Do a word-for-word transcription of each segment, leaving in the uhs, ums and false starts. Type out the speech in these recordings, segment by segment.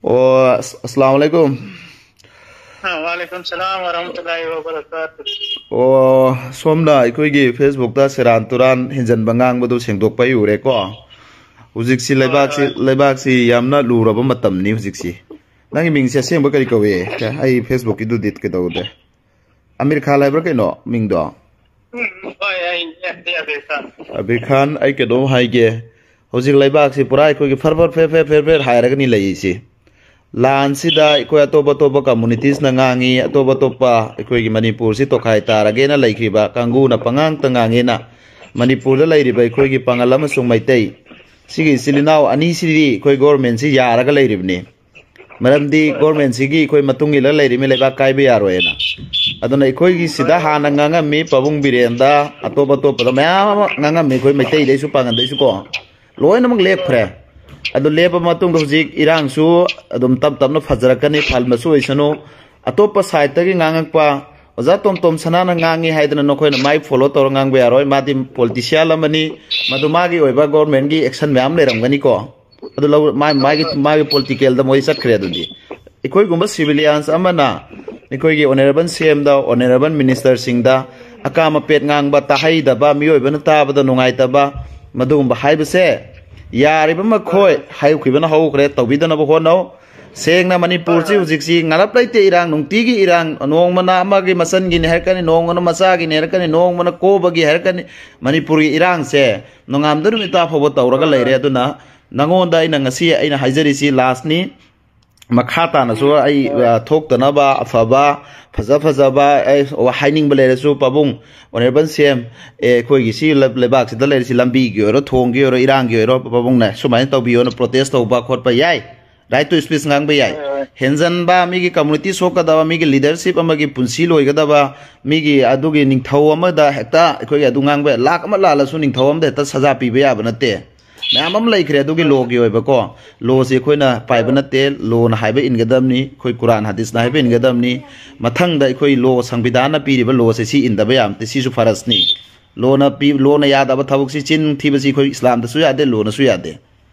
ꯑꯣ, ꯑꯁ-, ꯑꯁꯂꯥꯃꯨ ꯑꯂꯥꯏꯀꯨꯝ꯫ ꯑ, ꯋꯥꯂꯥꯏꯀꯨꯝ ꯁꯂꯥꯝ ꯋꯔꯍꯃꯇꯨꯜꯂꯥꯍꯤ ꯋꯕꯔꯀꯥꯇꯨꯍ꯫ ꯑꯣ, ꯁꯣꯝꯅ ꯑꯩꯈꯣꯏꯒꯤ Facebook-ꯇ ꯁꯦꯔꯥꯟ ꯇꯨꯔꯥꯟ ꯍꯦꯟꯖꯟꯕ ꯉꯥꯡꯕꯗꯨ ꯁꯦꯡꯗꯣꯛꯄ ꯑꯩ ꯎꯔꯦꯀꯣ꯫ ꯍꯧꯖꯤꯛꯁꯤ ꯍꯣꯏ, ꯂꯩꯕꯥꯛꯁꯤ, ꯍꯣꯏ꯫ ꯂꯩꯕꯥꯛꯁꯤ ꯌꯥꯝꯅ ꯂꯨꯔꯕ ꯃꯇꯝꯅꯤ ꯍꯧꯖꯤꯛꯁꯤ꯫ ꯅꯪꯒꯤ ꯃꯤꯡꯁꯦ ꯑꯁꯦꯡꯕ ꯀꯔꯤ ꯀꯧꯏ? ꯑꯩ Facebook-ꯀꯤꯗꯨꯗꯤ ꯀꯩꯗꯧꯗꯦ꯫ ꯑꯃꯤꯔ ꯈꯥꯟ ꯍꯥꯏꯕ꯭ꯔꯥ ꯀꯩꯅꯣ ꯃꯤꯡꯗꯣ? ꯎꯝ, ꯍꯣꯏ, ꯑꯩ ꯑꯦꯝ ꯗꯤ ꯑꯕꯤꯔ ꯈꯥꯟ꯫ ꯑꯕꯤꯔ ꯈꯥꯟ, ꯑꯩ ꯀꯩꯅꯣꯝ ꯍꯥꯏꯒꯦ꯫ ꯍꯧꯖꯤꯛ ꯂꯩꯕꯥꯛꯁꯤ ꯄꯨꯔꯥ ꯑꯩꯈꯣꯏꯒꯤ ꯐꯔ ꯐꯔ ꯐꯦꯔ ꯐꯦꯔ ꯐꯦꯔ ꯐꯦꯔ ꯍꯥꯏꯔꯒꯅꯤ ꯂꯩꯔꯤꯁꯤ꯫ ꯂꯥꯟꯁꯤꯗ ꯑꯩꯈꯣꯏ ꯑꯇꯣꯞ ꯑꯇꯣꯞꯄ communities-ꯅ ꯉꯥꯡꯉꯤ, ꯑꯇꯣꯞ ꯑꯇꯣꯞꯄ ꯑꯩꯈꯣꯏꯒꯤ ꯃꯅꯤꯄꯨꯔꯁꯤ ꯇꯣꯈꯥꯏ ꯇꯥꯔꯒꯦꯅ ꯂꯩꯈ꯭ꯔꯤꯕ ꯀꯥꯡꯕꯨꯅ ꯄꯉꯥꯡꯇ ꯉꯥꯡꯉꯦꯅ, ꯃꯅꯤꯄꯨꯔꯗ ꯂꯩꯔꯤꯕ ꯑꯩꯈꯣꯏꯒꯤ ꯄꯥꯉꯜ ꯑꯃꯁꯨꯡ ꯃꯩꯇꯩ, ꯁꯤꯒꯤ ꯏꯆꯤꯜ ꯏꯅꯥꯎ ꯑꯅꯤꯁꯤꯗꯤ ꯑꯩꯈꯣꯏ government-ꯁꯤ ꯌꯥꯔꯒ ꯂꯩꯔꯤꯕꯅꯤ꯫ ꯃꯔꯝꯗꯤ government-ꯁꯤꯒꯤ ꯑꯩꯈꯣꯏ ꯃꯇꯨꯡ ꯏꯜꯂꯒ ꯂꯩꯔꯤꯕꯅꯤ, ꯂꯩꯕꯥꯛ ꯀꯥꯏꯕ ꯌꯥꯔꯣꯏꯅ꯫ ꯑꯗꯨꯅ ꯑꯩꯈꯣꯏꯒꯤ ꯁꯤꯗ ꯍꯥꯟꯅ ꯉꯥꯡꯉꯝꯃꯤ ꯄꯥꯕꯨꯡ ꯕꯤꯔꯦꯟꯗ, ꯑꯇꯣꯞ ꯑꯇꯣꯞꯄꯗ ꯃꯌꯥꯝ ꯑꯃ ꯉꯥꯡꯉꯝꯃꯤ, ꯑꯩꯈꯣꯏ ꯃꯩꯇꯩꯗꯩꯁꯨ ꯄꯥꯉꯟꯗꯩꯁꯨ ꯀꯣ, ꯂꯣꯏꯅꯃꯛ ꯂꯦꯞꯈ꯭ꯔꯦ꯫ ꯑꯗꯨ ꯂꯦꯞꯄ ꯃꯇꯨꯡꯗ ꯍꯧꯖꯤꯛ ꯏꯔꯥꯡꯁꯨ ꯑꯗꯨꯝ ꯇꯞ ꯇꯞꯅ ꯐꯖꯔꯛꯀꯅꯤ, ꯐꯍꯟꯕꯁꯨ ꯑꯣꯏꯁꯅꯨ꯫ ꯑꯇꯣꯞꯄ side-ꯇꯒꯤ ꯉꯥꯡꯉꯛꯄ ꯑꯣꯖꯥ ꯇꯣꯝ ꯇꯣꯝ ꯁꯅꯥꯅ ꯉꯥꯡꯉꯤ ꯍꯥꯏꯗꯅ ꯅꯈꯣꯏꯅ ꯃꯥꯏ follow ꯇꯧꯔ ꯉꯥꯡꯕ ꯌꯥꯔꯣꯏ꯫ ꯃꯥꯗꯤ politician ꯑꯃꯅꯤ, ꯃꯗꯨ ꯃꯥꯒꯤ ꯑꯣꯏꯕ government-ꯀꯤ action ꯃꯌꯥꯝ ꯂꯩꯔꯝꯒꯅꯤꯀꯣ꯫ ꯑꯗꯨ ꯂꯧ-, ꯃꯥ-, ꯃꯥꯒꯤ, ꯃꯥꯒꯤ political-ꯗ ꯃꯣꯏ ꯆꯠꯈ꯭ꯔꯦ꯫ ꯑꯗꯨꯗꯤ ꯑꯩꯈꯣꯏꯒꯨꯝꯕ civilians ꯑꯃꯅ ꯑꯩꯈꯣꯏꯒꯤ honourable C M-ꯗ, honourable minister-ꯁꯤꯡꯗ ꯑꯀꯥꯝ ꯑꯄꯦꯠ ꯉꯥꯡꯕ, ꯇꯥꯍꯩꯗꯕ, ꯃꯤꯑꯣꯏꯕꯅ ꯇꯥꯕꯗ ꯅꯨꯡꯉꯥꯏꯇꯕ, ꯃꯗꯨꯒꯨꯝꯕ ꯍꯥꯏꯕꯁꯦ ꯌꯥꯔꯤꯕ ꯃꯈꯣꯏ ꯍꯥꯏꯈꯤꯕꯅ ꯍꯧꯈ꯭ꯔꯦ, ꯇꯧꯕꯤꯗꯅꯕ ꯍꯣꯠꯅꯧ꯫ ꯁꯦꯡꯅ ꯃꯅꯤꯄꯨꯔꯁꯤ ꯍꯧꯖꯤꯛꯁꯤ ꯉꯥꯂꯞ ꯂꯩꯇꯦ ꯏꯔꯥꯡ, ꯅꯨꯡꯇꯤꯒꯤ ꯏꯔꯥꯡ, ꯅꯣꯡꯃꯅ ꯑꯃꯒꯤ ꯃꯆꯟꯒꯤꯅꯤ ꯍꯥꯏꯔꯛꯀꯅꯤ, ꯅꯣꯡꯃꯅ ꯃꯆꯥꯒꯤꯅꯤ ꯍꯥꯏꯔꯛꯀꯅꯤ, ꯅꯣꯡꯃꯅ ꯀꯣꯕꯒꯤ ꯍꯥꯏꯔꯛꯀꯅꯤ꯫ ꯃꯅꯤꯄꯨꯔꯒꯤ ꯏꯔꯥꯡꯁꯦ ꯅꯣꯡꯉꯥꯟꯕ ꯅꯨꯃꯤꯠ ꯇꯥ ꯐꯥꯎꯕ ꯇꯧꯔꯒ ꯂꯩꯔꯦ꯫ ꯑꯗꯨꯅ ꯅꯉꯣꯟꯗ ꯑꯩꯅ ꯉꯁꯤ ꯑꯩꯅ ꯍꯥꯏꯖꯔꯤꯁꯤ last-ꯅꯤ꯫ ꯃꯈꯥ ꯇꯥꯅꯁꯨ ꯑꯩ, ꯑ, ꯊꯣꯛꯇꯅꯕ ꯑꯐꯕ, ꯐꯖ ꯐꯖꯕ ꯑꯩ ꯍꯥꯏꯅꯤꯡꯕ ꯂꯩꯔꯁꯨ ꯄꯥꯕꯨꯡ honourable C M, ꯑꯦ, ꯑꯩꯈꯣꯏꯒꯤ ꯁꯤ ꯂꯩ-, ꯂꯩꯕꯥꯛꯁꯤꯗ ꯂꯩꯔꯤꯁꯤ ꯂꯝꯕꯤꯒꯤ ꯑꯣꯏꯔꯣ, ꯊꯣꯡꯒꯤ ꯑꯣꯏꯔꯣ, ꯏꯔꯥꯡꯒꯤ ꯑꯣꯏꯔꯣ, ꯄꯥꯕꯨꯡꯅ ꯁꯨꯃꯥꯏꯅ ꯇꯧꯕꯤꯌꯣꯅ protest ꯇꯧꯕ ꯈꯣꯠꯄ ꯌꯥꯏ, right to speech ꯉꯥꯡꯕ ꯌꯥꯏ꯫ ꯍꯣꯏ, ꯍꯣꯏ꯫ ꯍꯦꯟꯖꯟꯕ, ꯃꯤꯒꯤ community ꯁꯣꯛꯀꯗꯕ, ꯃꯤꯒꯤ leadership ꯑꯃꯒꯤ ꯄꯨꯟꯁꯤ ꯂꯣꯏꯒꯗꯕ, ꯃꯤꯒꯤ ꯑꯗꯨꯒꯤ ꯅꯤꯡꯊꯧ ꯑꯃꯗ ꯍꯦꯛꯇ ꯑꯩꯈꯣꯏꯒꯤ ꯑꯗꯨ ꯉꯥꯡꯕ ꯌꯥꯏ꯫ ꯂꯥꯛ ꯑꯃ ꯂꯥꯜꯂꯁꯨ ꯅꯤꯡꯊꯧ ꯑꯃꯗ ꯍꯦꯛꯇ ꯁꯖꯥ ꯄꯤꯕ ꯌꯥꯕ ꯅꯠꯇꯦ꯫ ꯃꯌꯥꯝ ꯑꯃ ꯂꯩꯈ꯭ꯔꯦ ꯑꯗꯨꯒꯤ law-ꯒꯤ ꯑꯣꯏꯕꯀꯣ꯫ Law-ꯁꯤ ꯑꯩꯈꯣꯏꯅ ꯄꯥꯏꯕ ꯅꯠꯇꯦ, law-ꯅ ꯍꯥꯏꯕ ꯏꯟꯒꯗꯕꯅꯤ, ꯑꯩꯈꯣꯏ ꯀꯨꯔꯥꯟ ꯍꯗꯤꯁꯅ ꯍꯥꯏꯕ ꯏꯟꯒꯗꯕꯅꯤ꯫ ꯃꯊꯪꯗ ꯑꯩꯈꯣꯏ law, ꯁꯪꯕꯤꯙꯥꯟꯅ ꯄꯤꯔꯤꯕ law-ꯁꯦ ꯁꯤ ꯏꯟꯗꯕ ꯌꯥꯕ ꯅꯠꯇꯦ, ꯁꯤꯁꯨ ꯐꯔꯖꯅꯤ꯫ Law-ꯅ ꯄꯤ-, law-ꯅ ꯌꯥꯗꯕ ꯊꯕꯛꯁꯤ, ꯆꯤꯟ ꯊꯤꯕꯁꯤ ꯑꯩꯈꯣꯏ ꯏꯁꯂꯥꯝꯗꯁꯨ ꯌꯥꯗꯦ, law-ꯅꯁꯨ ꯌꯥꯗꯦ꯫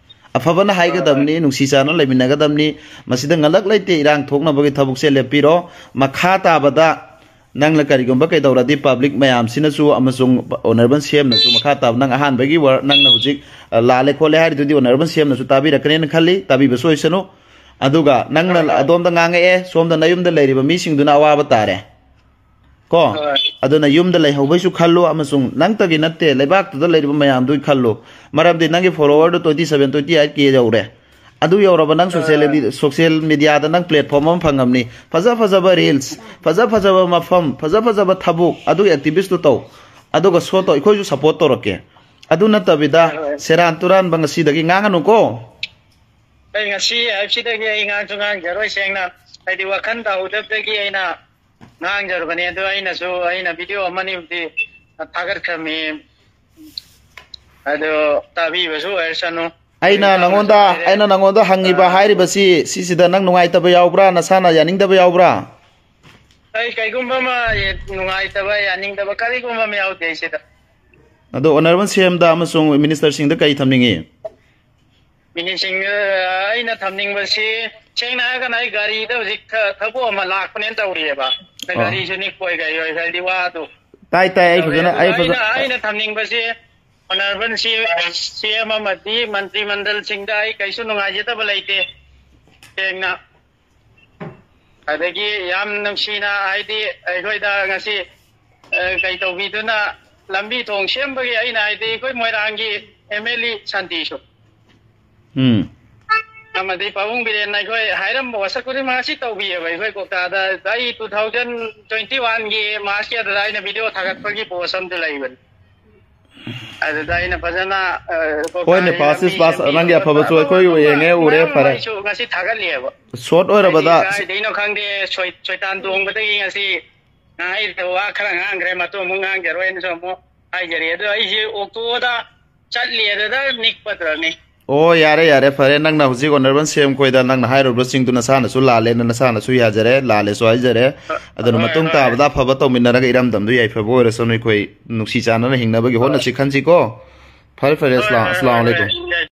ꯑꯐꯕꯅ ꯍꯥꯏꯒꯗꯕꯅꯤ, ꯅꯨꯡꯁꯤ ꯆꯥꯟꯅ ꯂꯩꯃꯤꯟꯅꯒꯗꯕꯅꯤ꯫ ꯃꯁꯤꯗ ꯉꯜꯂꯛ ꯂꯩꯇꯦ ꯏꯔꯥꯡ ꯊꯣꯛꯅꯕꯒꯤ ꯊꯕꯛꯁꯦ ꯂꯦꯞꯄꯤꯔꯣ꯫ ꯃꯈꯥ ꯇꯥꯕꯗ ꯅꯪꯅ ꯀꯔꯤꯒꯨꯝꯕ ꯀꯩꯗꯧꯔꯗꯤ ꯄꯕ꯭ꯂꯤꯛ ꯃꯌꯥꯝꯁꯤꯅꯁꯨ ꯑꯃꯁꯨꯡ ꯑꯣꯅꯔꯦꯕꯜ ꯁꯤ ꯑꯦꯝꯅꯁꯨ ꯃꯈꯥ ꯇꯥꯕ ꯅꯪ ꯑꯍꯥꯟꯕꯒꯤ ꯋꯥꯔ-, ꯅꯪꯅ ꯍꯧꯖꯤꯛ, ꯑ, ꯂꯥꯜꯂꯦ ꯈꯣꯠꯂꯦ ꯍꯥꯏꯔꯤꯗꯨꯗꯤ ꯑꯣꯅꯔꯦꯕꯜ ꯁꯤ ꯑꯦꯝꯅꯁꯨ ꯇꯥꯕꯤꯔꯛꯀꯅꯦꯅ ꯈꯜꯂꯤ, ꯇꯥꯕꯤꯕꯁꯨ ꯑꯣꯏꯁꯅꯨ꯫ ꯑꯗꯨꯒ ꯅꯪꯅ ꯑꯗꯣꯝꯗ ꯉꯥꯡꯉꯛꯑꯦ, ꯁꯣꯝꯗ ꯅꯌꯨꯝꯗ ꯂꯩꯔꯤꯕ ꯃꯤꯁꯤꯡꯗꯨꯅ ꯑꯋꯥꯕ ꯇꯥꯔꯦ꯫ ꯀꯣ? ꯍꯣꯏ꯫ ꯑꯗꯨꯅ ꯌꯨꯝꯗ ꯂꯩꯍꯧꯕꯩꯁꯨ ꯈꯜꯂꯨ, ꯑꯃꯁꯨꯡ ꯅꯪꯇꯒꯤ ꯅꯠꯇꯦ, ꯂꯩꯕꯥꯛꯇꯨꯗ ꯂꯩꯔꯤꯕ ꯃꯌꯥꯝꯗꯨꯒꯤ ꯈꯜꯂꯨ꯫ ꯃꯔꯝꯗꯤ ꯅꯪꯒꯤ ꯐꯣꯂꯣꯋꯔꯗꯨ ꯇ꯭ꯋꯦꯟꯇꯤ ꯁꯚꯦꯟ, ꯇ꯭ꯋꯦꯟꯇꯤ ꯑꯩꯠ ꯀꯦ ꯌꯧꯔꯦ꯫ ꯑꯗꯨ ꯌꯧꯔꯕ ꯅꯪ ꯁꯣꯁꯤꯌꯦꯜ, ꯍꯣꯏ꯫ ꯁꯣꯁꯤꯌꯦꯜ ꯃꯦꯗꯤꯌꯥꯗ ꯅꯪ ꯄ꯭ꯂꯦꯠꯐꯣꯝ ꯑꯃ ꯐꯪꯉꯝꯅꯤ꯫ ꯐꯖ ꯐꯖꯕ ꯔꯤꯜꯁ, ꯐꯖ ꯐꯖꯕ ꯃꯐꯝ, ꯐꯖ ꯐꯖꯕ ꯊꯕꯛ, ꯑꯗꯨꯒꯤ ꯑꯦꯛꯇꯤꯚꯤꯁꯇꯨ ꯇꯧ꯫ ꯑꯗꯨꯒ ꯁꯣ ꯇꯧ, ꯑꯩꯈꯣꯏꯁꯨ ꯁꯞꯄꯣꯔꯠ ꯇꯧꯔꯛꯀꯦ꯫ ꯑꯗꯨ ꯅꯠꯇꯕꯤꯗ ꯍꯣꯏ, ꯍꯣꯏ꯫ ꯁꯦꯔꯥꯟ ꯇꯨꯔꯥꯟꯕ ꯉꯁꯤꯗꯒꯤ ꯉꯥꯡꯉꯅꯨꯀꯣ꯫ ꯑꯩ ꯉꯁꯤ ꯍꯥꯏꯕꯁꯤꯗꯒꯤ ꯑꯩ ꯉꯥꯡꯁꯨ ꯉꯥꯡꯖꯔꯣꯏ, ꯁꯦꯡꯅ꯫ ꯍꯥꯏꯗꯤ ꯋꯥꯈꯜ ꯇꯧꯍꯧꯗꯕꯗꯒꯤ ꯑꯩꯅ ꯉꯥꯡꯖꯔꯨꯕꯅꯤ꯫ ꯑꯗꯨ ꯑꯩꯅꯁꯨ, ꯑꯩꯅ ꯚꯤꯗꯤꯑꯣ ꯑꯃꯅꯤꯕꯨꯗꯤ ꯊꯥꯒꯠꯈ꯭ꯔꯕꯅꯤ꯫ ꯑꯗꯨ ꯇꯥꯕꯤꯕꯁꯨ ꯑꯣꯏꯔꯁꯅꯨ꯫ ꯑꯩꯅ ꯑꯗꯨ ꯅꯪꯉꯣꯟꯗ, ꯇꯥꯕꯤꯕꯁꯨ ꯑꯣꯏꯔꯦ꯫ ꯑꯩꯅ ꯅꯪꯉꯣꯟꯗ ꯍꯪꯉꯤꯕ ꯑꯥ꯫ ꯍꯥꯏꯔꯤꯕꯁꯤ, ꯁꯤꯁꯤꯗ ꯅꯪ ꯅꯨꯡꯉꯥꯏꯇꯕ ꯌꯥꯎꯕ꯭ꯔꯥ, ꯅꯁꯥꯅ ꯌꯥꯅꯤꯡꯗꯕ ꯌꯥꯎꯕ꯭ꯔꯥ? ꯑꯩ ꯀꯩꯒꯨꯝꯕ ꯑꯃ ꯅꯨꯡꯉꯥꯏꯇꯕ, ꯌꯥꯅꯤꯡꯗꯕ ꯀꯔꯤꯒꯨꯝꯕ ꯑꯃ ꯌꯥꯎꯗꯦ ꯑꯩ ꯁꯤꯗ꯫ ꯑꯗꯣ ꯑꯣꯅꯔꯦꯕꯜ ꯁꯤ ꯑꯦꯝꯗ ꯑꯃꯁꯨꯡ ꯃꯤꯅꯤꯁꯇꯔꯁꯤꯡꯗ ꯀꯔꯤ ꯊꯝꯅꯤꯡꯉꯤ? ꯃꯤꯅꯤꯁꯤꯡ, ꯑ, ꯑꯩꯅ ꯊꯝꯅꯤꯡꯕꯁꯤ, ꯁꯦꯡꯅ ꯍꯥꯏꯔꯒꯅ ꯑꯩ ꯒꯥꯔꯤꯗ ꯍꯧꯖꯤꯛ ꯊ-, ꯊꯕꯛ ꯑꯃ ꯂꯥꯛꯄꯅꯦꯅ ꯇꯧꯔꯤꯑꯕ꯫ ꯑꯥ꯫ ꯒꯥꯔꯤꯁꯨ ꯅꯤꯛꯄ ꯑꯣꯏ ꯀꯩ ꯑꯣꯏ ꯍꯥꯏꯗꯤ ꯋꯥꯗꯨ ꯇꯥꯏ, ꯇꯥꯏ, ꯑꯩ ꯇꯧꯔꯤ꯫ ꯐꯖꯅ, ꯑꯗꯨꯒ ꯑꯩ ꯐꯖ- ꯑꯩꯅ, ꯑꯩꯅ ꯊꯝꯅꯤꯡꯕꯁꯤ ꯑꯣꯅꯔꯦꯕꯜ ꯁꯤ, ꯁꯤ ꯑꯦꯝ ꯑꯃꯗꯤ ꯃꯟꯇ꯭ꯔꯤ ꯃꯟꯗꯜꯁꯤꯡꯗ ꯑꯩ ꯀꯩꯁꯨ ꯅꯨꯡꯉꯥꯏꯖꯗꯕ ꯂꯩꯇꯦ, ꯁꯦꯡꯅ꯫ ꯑꯗꯒꯤ ꯌꯥꯝ ꯅꯨꯡꯁꯤꯅ ꯍꯥꯏꯗꯤ ꯑꯩꯈꯣꯏꯗ ꯉꯁꯤ, ꯑ, ꯀꯩ ꯇꯧꯕꯤꯗꯨꯅ ꯂꯝꯕꯤ ꯊꯣꯡ ꯁꯦꯝꯕꯒꯤ ꯑꯩꯅ ꯍꯥꯏꯗꯤ ꯑꯩꯈꯣꯏ ꯃꯣꯏꯔꯥꯡꯒꯤ ꯑꯦꯝ ꯑꯦꯜ ꯑꯦ ꯁꯥꯟꯇꯤꯁꯨ ꯎꯝ꯫ ꯑꯃꯗꯤ ꯄꯥꯕꯨꯡ ꯕꯤꯔꯦꯟꯅ ꯑꯩꯈꯣꯏ ꯍꯥꯏꯔꯝꯕ ꯋꯥꯁꯛ ꯈꯨꯗꯤꯡꯃꯛ ꯉꯁꯤ ꯇꯧꯕꯤꯑꯕ꯫ ꯑꯩꯈꯣꯏ ꯀꯣꯛꯇꯥꯗ ꯑꯩ ꯇꯨ ꯊꯥꯎꯖꯟ ꯇ꯭ꯋꯦꯟꯇꯤ ꯋꯥꯟꯒꯤ ꯃꯥꯔꯆꯀꯤ ꯑꯗꯨꯗ ꯑꯩꯅ ꯚꯤꯗꯤꯑꯣ ꯊꯥꯒꯠꯄꯒꯤ ꯄꯣꯁ ꯑꯃꯁꯨ ꯂꯩꯕꯅꯤ꯫ ꯑꯗꯨꯗ ꯑꯩꯅ ꯐꯖꯅ, ꯑ, ꯀꯣꯛꯇꯥ ꯍꯣꯏꯅꯦ, ꯄꯥꯁ ꯂꯝꯕꯤ ꯏꯁ ꯄꯥꯁ, ꯁꯦꯝꯕꯤꯕ ꯅꯪꯒꯤ ꯈꯣꯠꯄ ꯑꯐꯕꯁꯨ ꯑꯩꯈꯣꯏ ꯑꯗꯨꯒꯨꯝꯕ ꯌꯦꯡꯉꯦ, ꯎꯔꯦ, ꯃꯌꯥꯝ ꯑꯃ ꯐꯔꯦ꯫ ꯑꯩꯁꯨ ꯉꯁꯤ ꯊꯥꯒꯠꯂꯤꯑꯕ꯫ ꯁꯣꯔꯠ ꯑꯣꯏꯔꯕꯗ ꯍꯥꯏꯗꯤ ꯀꯥꯏꯗꯩꯅꯣ ꯈꯪꯗꯦ, ꯁꯣꯏ-, ꯁꯣꯏꯇꯥꯟ ꯇꯣꯡꯕꯗꯒꯤ ꯉꯁꯤ ꯉꯥꯏꯗ ꯋꯥ ꯈꯔ ꯉꯥꯡꯈ꯭ꯔꯦ, ꯃꯇꯨꯡ ꯑꯃꯨꯛ ꯉꯥꯡꯖꯔꯣꯏꯅꯁꯨ ꯑꯃꯨꯛ ꯍꯥꯏꯖꯔꯤ꯫ ꯑꯗꯣ ꯑꯩꯁꯦ ꯑꯣꯛꯇꯣꯗ ꯆꯠꯂꯤ, ꯑꯗꯨꯗ ꯅꯤꯛꯄꯗꯨꯅꯤ꯫ ꯑꯣ, ꯌꯥꯔꯦ, ꯌꯥꯔꯦ, ꯐꯔꯦ꯫ ꯅꯪꯅ ꯍꯧꯖꯤꯛ ꯑꯣꯅꯔꯦꯕꯜ ꯁꯤ ꯑꯦꯝ ꯈꯣꯏꯗ ꯅꯪꯅ ꯍꯥꯏꯔꯨꯕꯁꯤꯡꯗꯨ ꯅꯁꯥꯅꯁꯨ ꯂꯥꯜꯂꯦꯅ ꯅꯁꯥꯅꯁꯨ ꯌꯥꯖꯔꯦ, ꯂꯥꯜꯂꯦꯁꯨ ꯍꯥꯏꯖꯔꯦ꯫ ꯑꯗꯨꯅ ꯍꯣꯏ, ꯃꯇꯨꯡ ꯍꯣꯏ꯫ ꯇꯥꯕꯗ ꯑꯐꯕ ꯇꯧꯃꯤꯟꯅꯔꯒ ꯏꯔꯝꯗꯝꯗꯨ ꯌꯥꯏꯐꯕ ꯑꯣꯏꯔꯁꯅꯨ꯫ ꯑꯩꯈꯣꯏ ꯅꯨꯡꯁꯤ ꯆꯥꯟꯅꯅ ꯍꯤꯡꯅꯕꯒꯤ ꯍꯣꯏ꯫ ꯍꯣꯠꯅꯁꯤ ꯈꯟꯁꯤꯀꯣ꯫ ꯐꯔꯦ, ꯐꯔꯦ, ꯍꯣꯏ, ꯑꯁꯂꯥꯝ, ꯍꯣꯏ, ꯑꯁꯂꯥꯝ ꯍꯣꯏ, ꯍꯣꯏ꯫ ꯑꯂꯩꯀꯨꯝ꯫